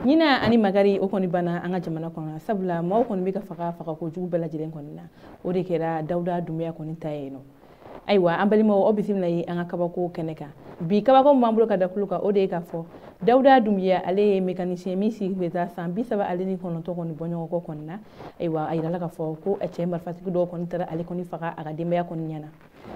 Ɲina ani magari o kɔni banna an ka jamana kɔnɔ, sabula maaw kɔni bɛ ka faga fagako jugu bɛɛ lajɛlen kɔni na. O de kɛra Dawuda Dunbiya kɔni ta ye nɔ. Ayiwa, an balimaw, aw bisimila ye an ka kabako kɛnɛ kan. Bi kabako min b'an bolo ka da kulu kan, o de ye k'a fɔ Dawuda Dunbiya, ale ye mécanicien min si bɛ taa san 39 kɔni bɔ ɲɔgɔn kɔ kɔni na. Ayiwa, a yirala k'a fɔ ko cɛ marifatigi dɔw kɔni taara ale kɔni faga a ka denbaya kɔni ɲɛna.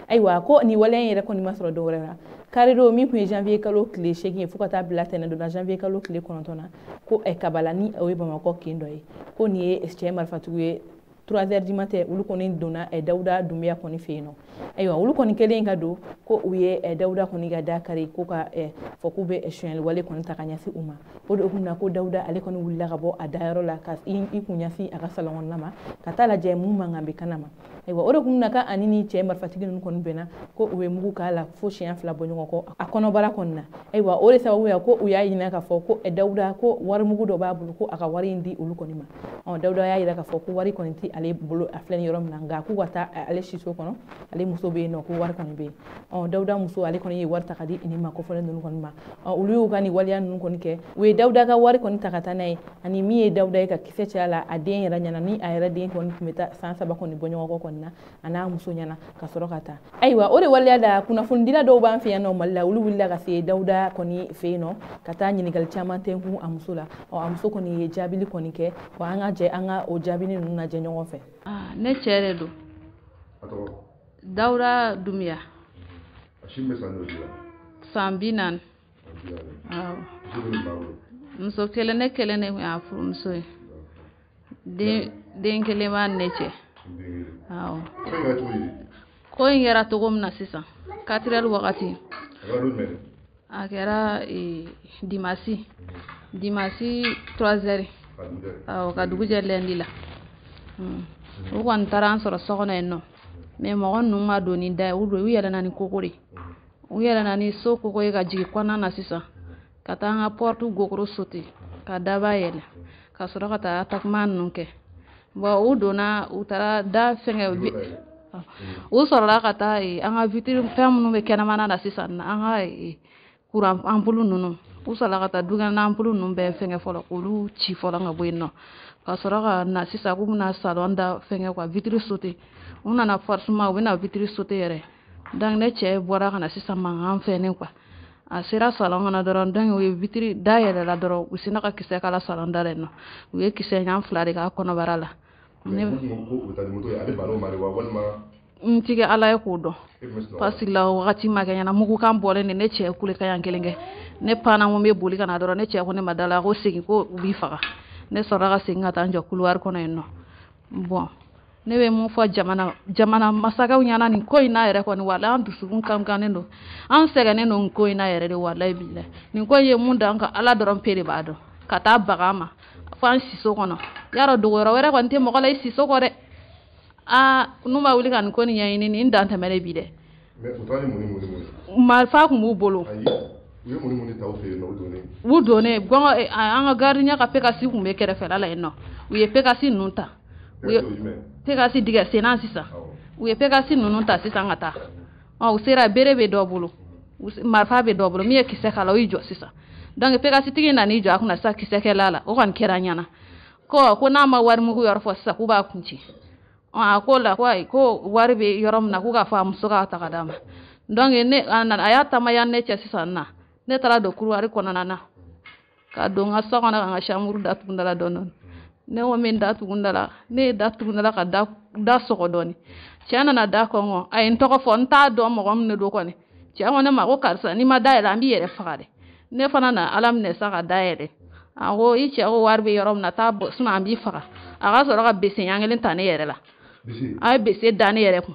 Ayiwa, ko nin waleya in yɛrɛ kɔni ma sɔrɔ dɔwɛrɛ la, karidon min tun ye janvier kalo tile 8 ye, fo ka taa bila tɛnɛn don na, janvier kalo tile 9 na, ko Kabala, ni o ye Bamakɔ kin dɔ ye, ko nin ye cɛ marifatigiw ye, 3 heures du matin, olu kɔni donna Dawuda Dunbiya kɔni fɛ yen nɔ. Ayiwa, olu kɔni kɛlen ka don, ko u ye Dawuda kɔni ka da kari, ko ka fɔ k'u bɛ sonyali wale kɔni ta ka ɲɛsin u ma. O de hukumu na, ko Dawuda ale kɔni wulila ka bɔ a dayɔrɔ la ka i kun ɲɛsin a ka salon kɔnɔna ma, ka taa lajɛ mun mankan bɛ kana ma. Ayiwa, o de hukumu na, ka ani ni cɛ marifatigi ninnu kɔni bɛnna, ko u ye mugu k'a la fo siɲɛ 2 bɔ ɲɔgɔn kɔ a kɔnɔbara kɔni na. Ayiwa, o de sababu ya ko u y'a ɲini k'a fɔ ko Dawuda ko warimugu dɔ b'a bolo, ko a ka wari in di olu kɔni ma. Dawuda y'a yira k'a fɔ ko wari kɔni ti ale bolo, a filɛ nin yɔrɔ min na, nka k'u ka taa ale siso kɔnɔ, ale muso bɛ yen nɔ, ko wari kɔni bɛ yen. Dawuda muso ale kɔni ye wari ta ka di nin ma kɔfɔlen ninnu kɔni ma. Olu y'u ka nin waleya ninnu kɔni kɛ, u ye Dawuda ka wari kɔni ta ka taa n'a ye, ani min ye Dawuda ye ka kisɛ caya la a den yɛrɛ ɲɛna, ni a yɛrɛ den kɔni tun bɛ taa san 3 kɔni bɔ ɲɔgɔn kɔ kɔni na, a n'a muso ɲɛna, ka sɔrɔ ka taa. Ayiwa, o de waleya la, kunnafonidila dɔw b'an fɛ yan nɔ Mali la, olu wulila ka se Dawuda kɔni fɛ yen nɔ ka taa ɲininkali caman tɛnkun a muso la. A muso kɔni ye jaabili kɔni kɛ, wa an ka jɛ an ka o jaabili ninnu lajɛ ɲɔgɔn fɛ. Ne cɛ de don, Dawuda Dunbiya. San 40. Awɔ, muso kelen, ne kelen de tun y'a furumuso ye. Den kelen b'a ne cɛ. Awɔ, ko in kɛra cogo min na sisan, 4 heures wagati, a kɛra dimanche 3 heures. Awɔ, ka dugu jɛ lundi la. U kɔni taara an sɔrɔ so kɔnɔ yen nɔ, mais mɔgɔ ninnu ma don ni da ye, u don, u yɛlɛnna ni koko de, u yɛlɛnna ni so koko ye ka jigin kɔnɔna na sisan, ka taa an ka porte gokoro sauter, ka daba yɛlɛ, ka sɔrɔ ka taa takuma ninnu kɛ. Bon, u donna, u taara da fɛngɛ, u sɔrɔla ka taa an ka vitre fɛn minnu bɛ kɛnɛmana na sisan, an ka courant ampoule ninnu, u sɔrɔla ka taa dukɛnɛ ampoule ninnu bɛɛ fɛngɛ fɔlɔ, k'olu ci fɔlɔ ka bɔ yen nɔ, ka sɔrɔ ka na sisan k'u bɛna salon da fɛngɛ quoi, vitre sauter. U nana forcément, u bɛna vitre sauter yɛrɛ. Donc ne cɛ bɔra ka na sisan mankan fɛnnen quoi. A sera salon kɔnɔ dɔrɔn, donc u ye vitre da yɛlɛla dɔrɔn, u sinna ka kisɛ k'a la salon da la yen nɔ. U ye kisɛ ɲɛ 2 de k'a kɔnɔbara la. Ne n tigɛ Ala ye k'o dɔn, parce que la wagati ma kɛ ɲɛna, mugukan bɔlen de, ne cɛ kulekan yan kelen kɛ, ne panna ko n bɛ boli ka na dɔrɔn, ne cɛ ko ne ma da la ko segin, ko u b'i faga. Ne sɔrɔla ka segin ka taa n jɔ couloir kɔnɔ yen nɔ. Bon, ne bɛ mun fɔ jamana masakɛw ɲɛna nin ko in na yɛrɛ kɔni? Walahi, an dusukun kankannen don, an sɛgɛnnen don nin ko in na yɛrɛ de. Walahi bilahi, nin ko in ye mun da an kan, Ala dɔrɔn pe de b'a dɔn. Ka taa baga ma fo an siso kɔnɔ, yarɔ dogoyɔrɔ wɛrɛ kɔni tɛ mɔgɔ la i siso kɔ dɛ. Aa, n'u ma wuli ka nin ko nin ɲɛɲini, nin dan tɛmɛnen bi dɛ. Marifa tun b'u bolo. U donnen gɔngɔ, an ka gardien ka Pegasus tun bɛ kɛrɛfɛla la yen nɔ, u ye Pegasus ninnu ta, u ye Pegasus dingɛ senna sisan, u ye Pegasus ninnu ta sisan ka taa. Ɔ, u sera, bere bɛ dɔ bolo, marifa bɛ dɔ bolo, min ye kisɛ k'a la, o y'i jɔ sisan. Donc Pegasus tigi nan'i jɔ a kunna sisan, kisɛ kɛla la, o kɔni kɛra ɲɛna ko n'a ma warimugu yɔrɔ fɔ sisan, k'u b'a kun ci. A ko la ko ayi, ko wari bɛ yɔrɔ min na, k'u k'a fɔ a muso k'a ta ka d'a ma. Donc ne a nana, a y'a taama yan ne cɛ sisan na, ne taara don couloir kɔnɔna na, ka don n ka so kɔnɔ, ka n ka chambre datugu da la dɔɔni dɔɔni. Ne ko n bɛ n datugu da la, ne ye datugu da la ka da sɔgɔ dɔɔni. Cɛ nana da kɔngɔ, a ye n tɔgɔ fɔ, n t'a dɔn mɔgɔ min de don kɔni. Cɛ ko ne ma ko karisa, n'i ma da yɛlɛ, an b'i yɛrɛ faga dɛ. Ne fana na Ala minɛ sa ka da yɛlɛ. A ko i cɛ ko wari bɛ yɔrɔ min na, taa bɔ, sinon an b'i faga. A ka sɔrɔ ka bese ɲɛ kelen ta ne yɛrɛ la, a ye bese da ne yɛrɛ kun.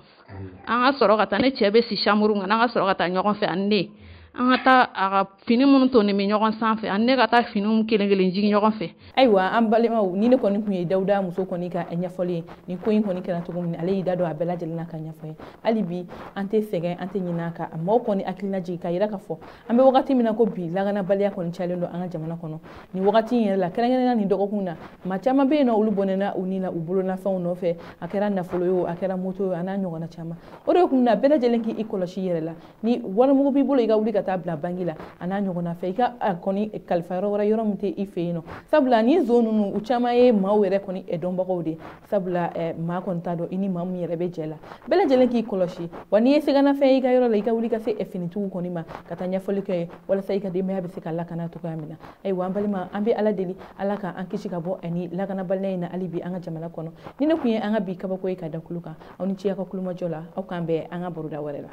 An ka sɔrɔ ka taa, ne cɛ bɛ si chambre kɔnɔ, an ka sɔrɔ ka taa ɲɔgɔn fɛ, ani ne, an ka taa a ka fini minnu tonnen bɛ ɲɔgɔn sanfɛ, ani ne ka taa finiw kelen kelen jigin ɲɔgɔn fɛ. Ayiwa, an balimaw, ni ne kɔni tun ye Dawuda muso kɔni ka ɲɛfɔli ye, nin ko in kɔni kɛra cogo min, ale y'i da don a bɛɛ lajɛlen na ka ɲɛfɔ ye. Hali bi an tɛ sɛgɛn, an tɛ ɲinɛ ka maaw kɔni hakilina jigin, ka yira k'a fɔ an bɛ wagati min na ko bi, lakanabaliya kɔni cayalen don an ka jamana kɔnɔ nin wagati in yɛrɛ la, kɛrɛnkɛrɛnnenya nin dɔgɔkun na. Maa caman bɛ yen nɔ, olu bɔnɛna u ni la u bololafɛnw nɔfɛ, a kɛra nafolo ye o, a kɛra moto ye, a n'a ɲɔgɔnna caman. O de kun na bɛɛ lajɛlen k'i kɔlɔsi i yɛrɛ la. Ni warimugu b'i bolo, i ka wuli ka taa bila banki la a n'a ɲɔgɔnna fɛ, i ka a kɔni kalifa yɔrɔ wɛrɛ, yɔrɔ min tɛ i fɛ yen nɔ, sabula ni zon ninnu u caman ye maaw yɛrɛ kɔni dɔnbagaw de, sabula maa kɔni t'a dɔn i ni maa min yɛrɛ bɛ jɛ la. Bɛɛ lajɛlen k'i kɔlɔsi, wa n'i ye siganafɛn ye i ka yɔrɔ la, i ka wuli ka se finitigiw kɔni ma ka taa ɲɛfɔli kɛ ye walasa i ka denbaya bɛ se ka lakana cogoya min na. Ayiwa, an balima, an bɛ Ala deli, Ala ka an kisi ka bɔ ani lakanabaliya in na hali bi an ka jamana kɔnɔ. Ni ne tun ye an ka bi kabako ye ka da kulu kan. Aw ni ce aw ka kulomajɔ la. Aw k'an bɛn an ka baroda wɛrɛ la.